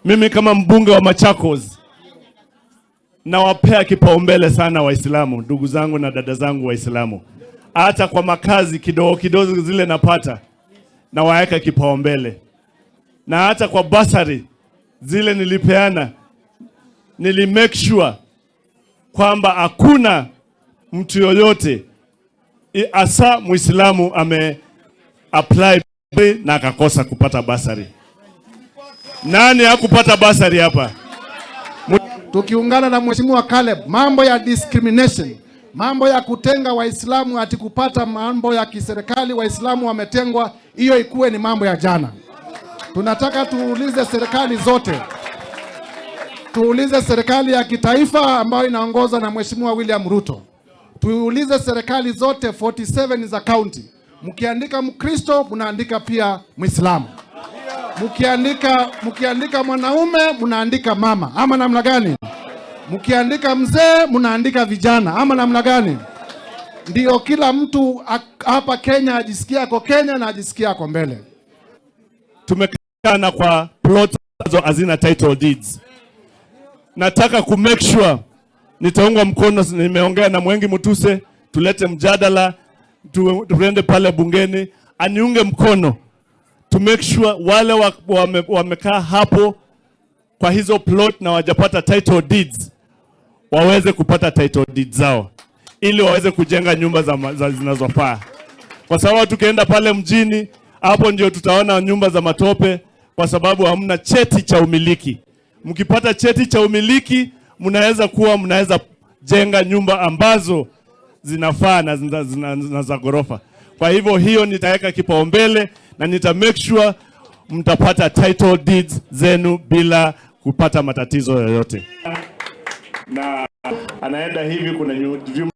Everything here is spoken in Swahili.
Mimi kama mbunge wa Machakos nawapea kipaumbele sana Waislamu, ndugu zangu na dada zangu Waislamu. Hata kwa makazi kidogo kidogo zile napata nawaweka kipaumbele, na hata kwa bursary zile nilipeana, nili make sure kwamba hakuna mtu yoyote, hasa Muislamu, ame apply na akakosa kupata bursary. Nani hakupata bursary hapa? Tukiungana na Mheshimiwa Caleb, mambo ya discrimination, mambo ya kutenga Waislamu ati kupata mambo ya kiserikali, Waislamu wametengwa, hiyo ikuwe ni mambo ya jana. Tunataka tuulize serikali zote, tuulize serikali ya kitaifa ambayo inaongozwa na Mheshimiwa William Ruto, tuulize serikali zote 47 za county, mkiandika Mkristo mnaandika pia Mwislamu, mkiandika mwanaume mnaandika mama, ama namna gani? Mkiandika mzee mnaandika vijana, ama namna gani? Ndio kila mtu hapa Kenya ajisikia ako Kenya na ajisikia ako mbele. Tumekana kwa plots ambazo hazina title deeds. Nataka ku make sure nitaungwa mkono. Nimeongea na Mwengi Mutuse, tulete mjadala tuende pale bungeni aniunge mkono to make sure wale wamekaa hapo kwa hizo plot na wajapata title deeds waweze kupata title deeds zao ili waweze kujenga nyumba za zinazofaa, kwa sababu tukienda pale mjini hapo ndio tutaona nyumba za matope, kwa sababu hamna cheti cha umiliki. Mkipata cheti cha umiliki, mnaweza kuwa mnaweza jenga nyumba ambazo zinafaa na za ghorofa. Kwa hivyo hiyo nitaweka kipaumbele na nita make sure mtapata title deeds zenu bila kupata matatizo yoyote. Na anaenda hivi, kuna vyumba